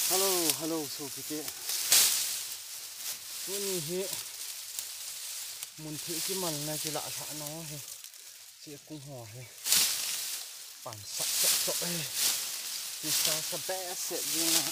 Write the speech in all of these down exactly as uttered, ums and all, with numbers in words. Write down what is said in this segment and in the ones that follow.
Hello, hello, sopite. Tuni hi mun thei kimalna kilah lhah nau hi. Chekung ho hi. Pan sap sap sap hi. Nisa sa behseh jing a.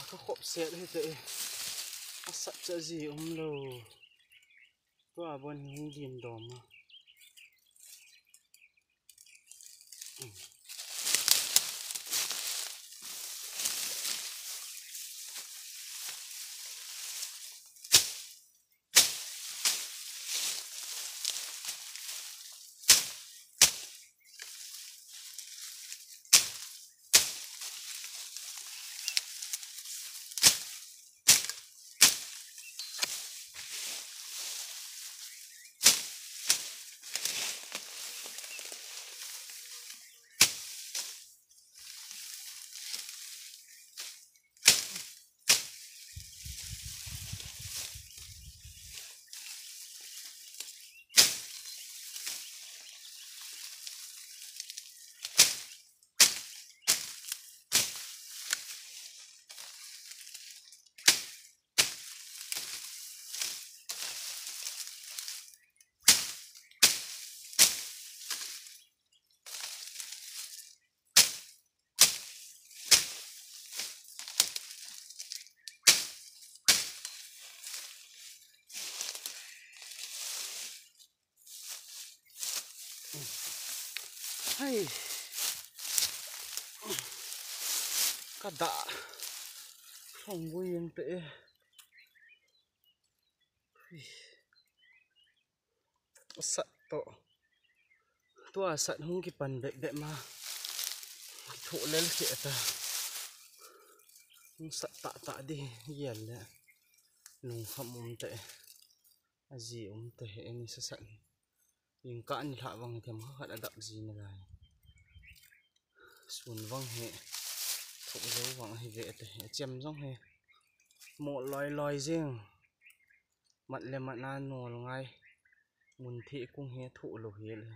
Ka khop set hi te. A sat cha ji um lo. Tua bon hi hung dim dom a. Hai. Ka dah. Phong gui yang te e. Hui. Sat to. Tua sat hung kipan bek bek ma. Thu lel ke ta. Hung sat ta ta di yel le. Lungkham um te. Aji um te he ni sa sat. Ing ka ni lha vang them kha khat adap ji na lai. Sun vang he. Thok zo vang he ve te. Chem zong he. Mo loi loi jing. Mat le mat na nol ngai. Mun thei kung he thu lo hi le.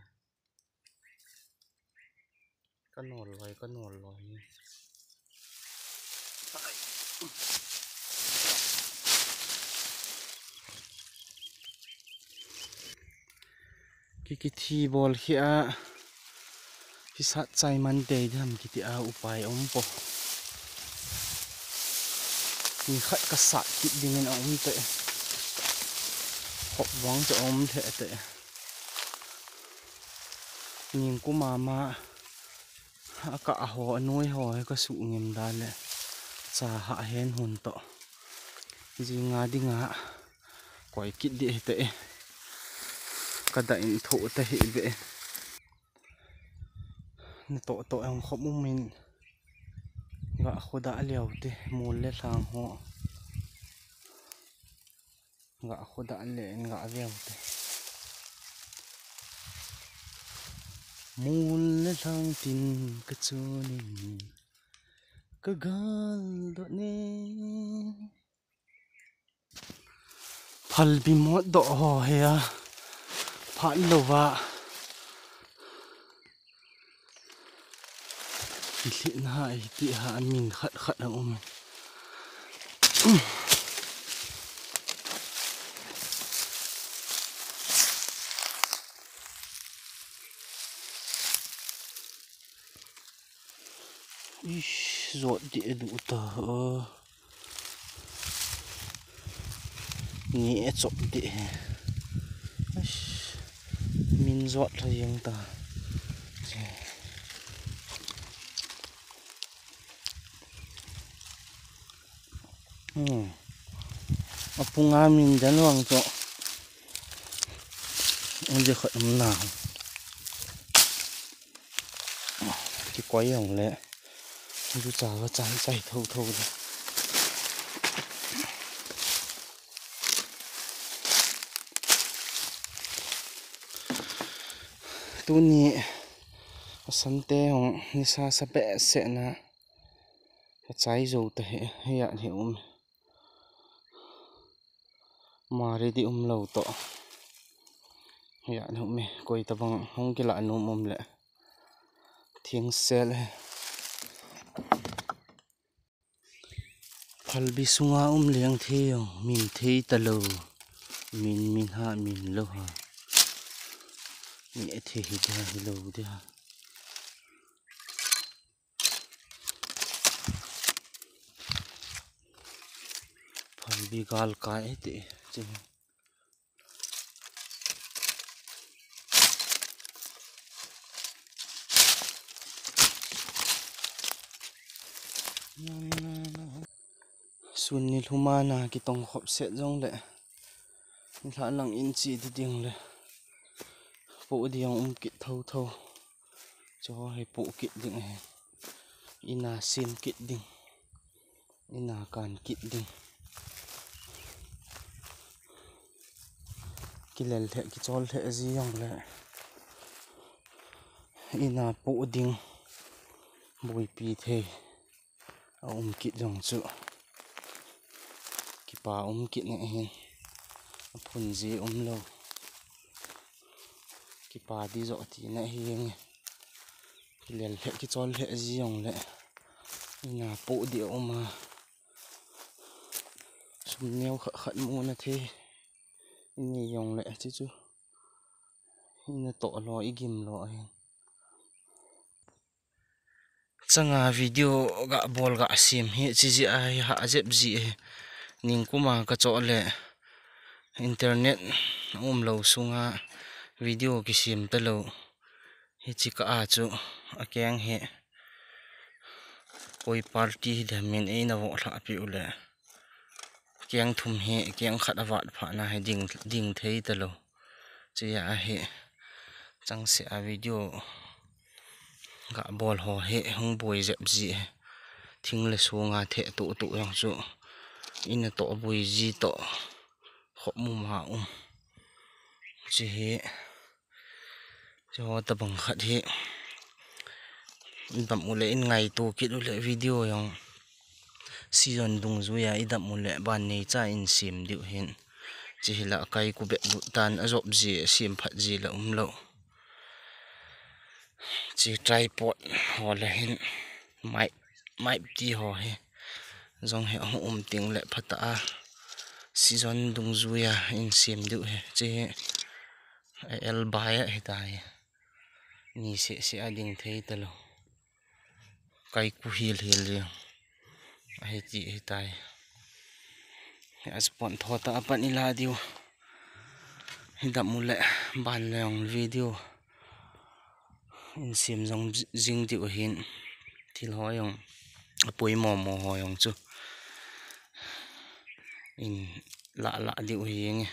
Ka nol loi, ka nol loi. Ki, kithi bol khi a. Kisat chai man te jam kiti a upai um po. Ni khat ka sat kit dingin a um te. Khop vang te um the te. Ning kuma ma a ka a ho a noi ho he ka su ngim da le. Cha ha hen hun to. Ji nga di nga. Koi kit di he te. Ka da in tho te hi be. Na to to ang khop um in. Ga khuda liau te mul le thlang ho. Ga khuda le in ga veu te. Mul le thlang tin ka chu ni. Ka gal do ni. Phalbi mot doh ho he a. Phat lova. Kilhit na ha, hiti ha, min khat khat a um. Ish, zot di edu ta. Nge chop de. Min zot lha jeng ta. Hmm. Apunga min dan wang cho. Anje khat um na. Kikoi jong le. Ju cha va chai chai tho tho le. Tuni asante jong nisa sa behseh na. Ka chai jou ta hi, hi a hi um. Mari di um lou to. Hi a hi um e, koi tabang hung kila nom um le. Thing sel he. Phalbi sunga um leng thei jong, min thei ta lou. Min, min ha, min lou ha. Mi e thei hi dia, hi lou dia. Phalbi gal kai te, che. Sun ni lhuma na kitong khop set jong le. Nilhah lang in chi di ding le. Poh di jong um kit tho tho. Cho hi poh kit ding he. Ina sim kit ding. Ina kan kit ding. Kilel lheh, kichol lheh ji jong le. Ina poh ding. Boipi thei. A um kit jong chu. Kipa um kit ne hin. A phun ji um lou. Kipa di jo ti na hi nge. Kilel lheh, kichol lheh ji jong le. Ina poh di a um a. Sum neo khat khat mu na thei. Ini jong le chi chu. Ina toh lou, i gim lou ahi. Changa video ga bol ga sem hi chi ji a hi ha jep ji hi. Ningkuma ka cho le internet um lou sunga video kisem ta lou. Hichi ka a chu a keng hi koi party hi dem in eina vo lha pi u le. Keng thum hi, keng khat a vat pha na hi ding, ding thei ta lou. Chi a hi chang se a video ga bol ho hi hung boi jep ji hi. Thing le sunga the tu tu jong chu. Ina to boi ji to. Khop mu ma um. Chi hi. Cho tabang khat hi. Dam u le in ngai tu kit u le video jong. Season dungjuia i dam u le ban nei cha in sem diu hin. Chi hi la kai ku be lut tan a jop ji, sem phat ji la um lou. Chi tripod ho le hin. Mai, mai ti ho hi. Jong hi a hung um ting le phata a. Season dungjuia in sem diu hi. Chi hi. A el bai a hi ta hi. Ni se se a ding thei ta lou. Kai ku hil hil jeng. A hi ti hi ta hi. Hi a spon tho ta a pan i la diu. Hi dam u le ban le jong video. In sem jong jing diu hin. Thil ho jong. A poi mo mo ho jong chu. In la la diu hi jeng e.